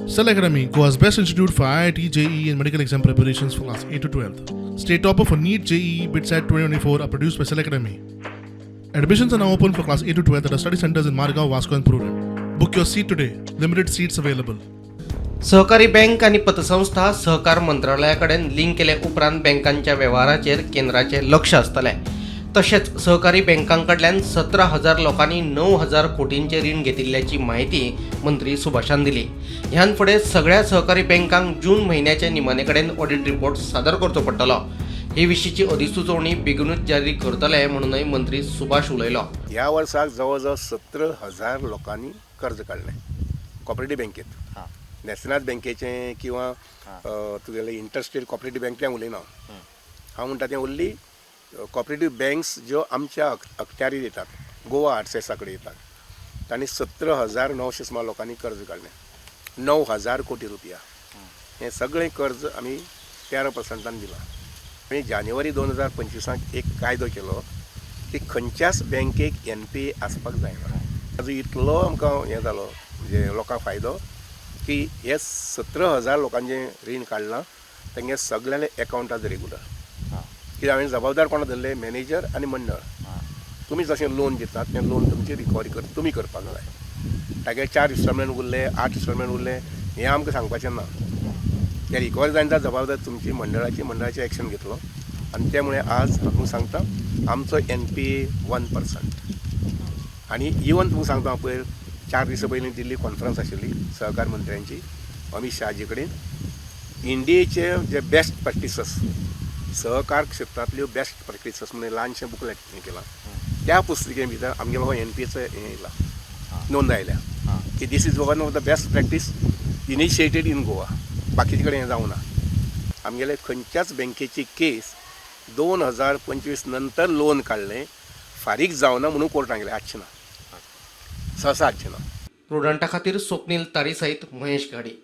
Cell Academy, Goa's best institute for IIT, JEE, and medical exam preparations for class 8 to 12. State topper for NEET, JEE, BITSAT 2024 are produced by Cell Academy. Admissions are now open for class 8 to 12 at our study centers in Margao, Vasco, and Prudent. Book your seat today. Limited seats available. सहकारी bank आनी पतसंस्था सहकार मंत्रालया कडेन link केले उपरांत बँकांच्या वेव्हाराचेर केंद्राचें लक्ष आसतलें. तशेंच सहकारी बँकां कडल्यान 17,000 लोकांनी 9,000 कोटींचें रीण घेतिल्ल्याची म्हायती मंत्री सुभाषान दिली. ह्यान फुडें सगळ्या सहकारी बँकांक जून म्हयन्याच्या निमाणे कडेन ऑडिट रिपोर्ट सादर करचो पडटलो. हे विशींची अधिसुचोवणी बेगीनूच जारी करतले म्हणूनय मंत्री सुभाष उलयलो. ह्या वर्साक जवळ जवळ 17,000 लोकांनी कर्ज काडलें कॉपरेटीव बँकेत. नॅशनल बँकेचें किंवा तुगेलें इंटरस्टेट कॉपरेटीव बँक तें उलयना हांव. हांव म्हणटा तें ओन्ली कॉपरेटीव बँक्स ज्यो आमच्या अखत्यारीत येतात, गोवा आरसीएसा कडेन येतात. तांणी 17,900 सुमार लोकांनी कर्ज काडलें, 9,000 कोटी रुपया. हें सगळें कर्ज आमी 13 पर्संटान दिलां. आमी जानेवारी 2025 एक कायदो केलो की खंयच्याच बँकेक एनपीए आसपाक जायना. ताजो इतलो आमकां हें जालो, म्हणजे लोकांक फायदो की हे 17,000 लोकांचें रीण काडलां, तेंगे सगल्यांले एकावंट आज रेगुलर. कित्याक हांवें जबाबदार कोणा धरले? मॅनेजर आनी मंडळ. तुमी जशें लोन दितात, तें लोन तुमची रिकवरी कर तुमी करपाक जाय. तागे चार इन्स्टॉलमेंट उरले, आठ इन्स्टॉलमेंट उरले, हें आमकां सांगपाचें ना. ते रिकवरी जायना, जबाबदार तुमची मंडळाची. मंडळाची एक्शन घेतलो आनी ते मुळे आज हांव तुमकां सांगता, आमचो एनपीए 1%. आनी इवन तुमकां सांगता हांव, पयर 4 दिसां पयलीं दिल्ली कॉन्फरन्स आशिल्ली सहकार मंत्र्यांची अमीत शहाजी कडेन. इंडियेचे जे बेस्ट प्रॅक्टिसस, सहकार क्षेत्रांतल्यो बेस्ट प्रॅक्टिसस म्हणून ल्हानशें बुकलेट हें केलां. त्या पुस्तिके भितर आमगेलो हो एनपीएचो हें येयला, नोंद आयल्या की this is one of the best practice initiated in Goa. बाकीचे कडेन हें जावना. आमगेले खंयच्याच बँकेची केस 2025 नंतर लोन काडलें, फारीक जावना म्हणून कोर्टान गेलें आसचें ना, सहसा आसचें ना. प्रुडंटा खातीर स्वप्नील तारी सयत महेश घाडी.